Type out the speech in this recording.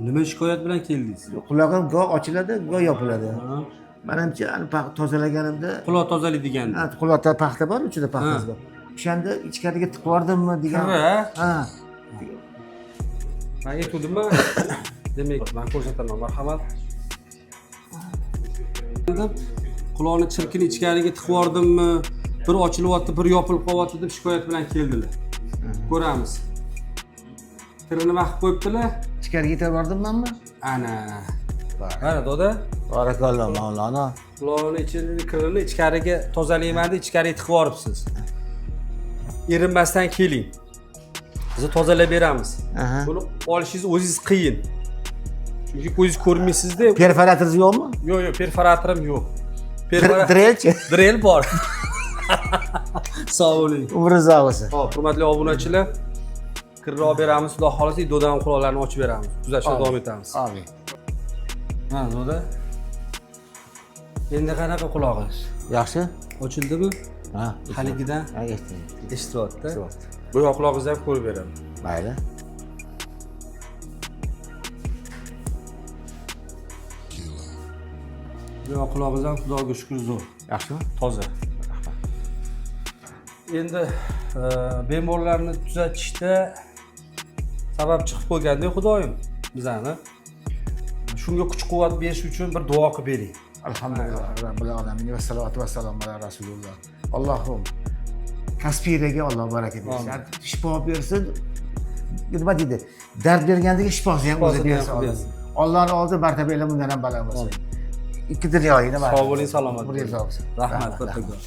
Nima shikoyat bilan keldingiz? Qulog'im goh ochiladi, goh yopiladi. Ha. Manimcha, ani tozalaganimda Quloq tozalaydiganda. Ha, quloqda paxta bor, ichida paxtasi Ha. bor. O'shanda ichkariga tiqib yubordimmi degan. Kirri, ha? Ha. Man aytuvdimmi? Demak, man ko'rsataman, marhamat. Deb quloqni chirkini ichkariga tiqib yubordimmi? Bir ochilyapti, bir yopilib qolyapti deb shikoyat bilan keldilar. Ko'ramiz. Kirni nima qilib qo'yibdilar? Ichkariga yetarib yubordimmanmi? Ana. Mana doda, Barakalloh, Mavlono. quloqni ichini kirini ichkariga tozalayman deb ichkariga tiqib yuboribsiz. Erinmasdan keling. Biz tozalab beramiz. Aha. Buni olishingiz o'zingiz qiyin. Chunki ko'zingiz ko'rmaysizda. Perforatoringiz yo'qmi? Yo'q, yo'q, perforatorim yo'q. Drelchi. Drel bor. Sog' bo'ling. Umringiz uzoq bo'lsin. Xo'p, hurmatli obunachilar, kirni olib beramiz, xudo xohlasa dodan quloqlarni ochib beramiz. Tuzatishda davom etamiz. Amin. Ha, doda. Endi qanaqa qulog'ingiz? Yaxshi? Ochildimi? Ha. Haligidan Ha, eshitdim. eshityapti. Eshityapti. Bu yoq qulog'ingizni ham ko'rib beraman. Mayli. Bu yoq qulog'ingiz ham xudoga shukur zo'r. Yaxshimi? Toza. Endi bemorlarni tuzatishda sabab chiqib qo'yganda Xudoyim bizani. Shunga kuch-quvvat berish uchun bir duo qilib bering. Alhamdulillah Rabbil alamin va salatu va salam ala rasululloh. Allohum kasbiylarga Alloh baraka bersin. Shifo bersin. Nima deydi? Dard bergandagi shifosini ham o'zi Shifosini ham bersin. Alloh. bersin. Allohning oldida martabalar bundan ham baland bo'lsin. Ikki dunyoyini Sog' bo'ling, salomat Umringiz bo'ling. uzoq bo'lsin. Rahmat, kattakon.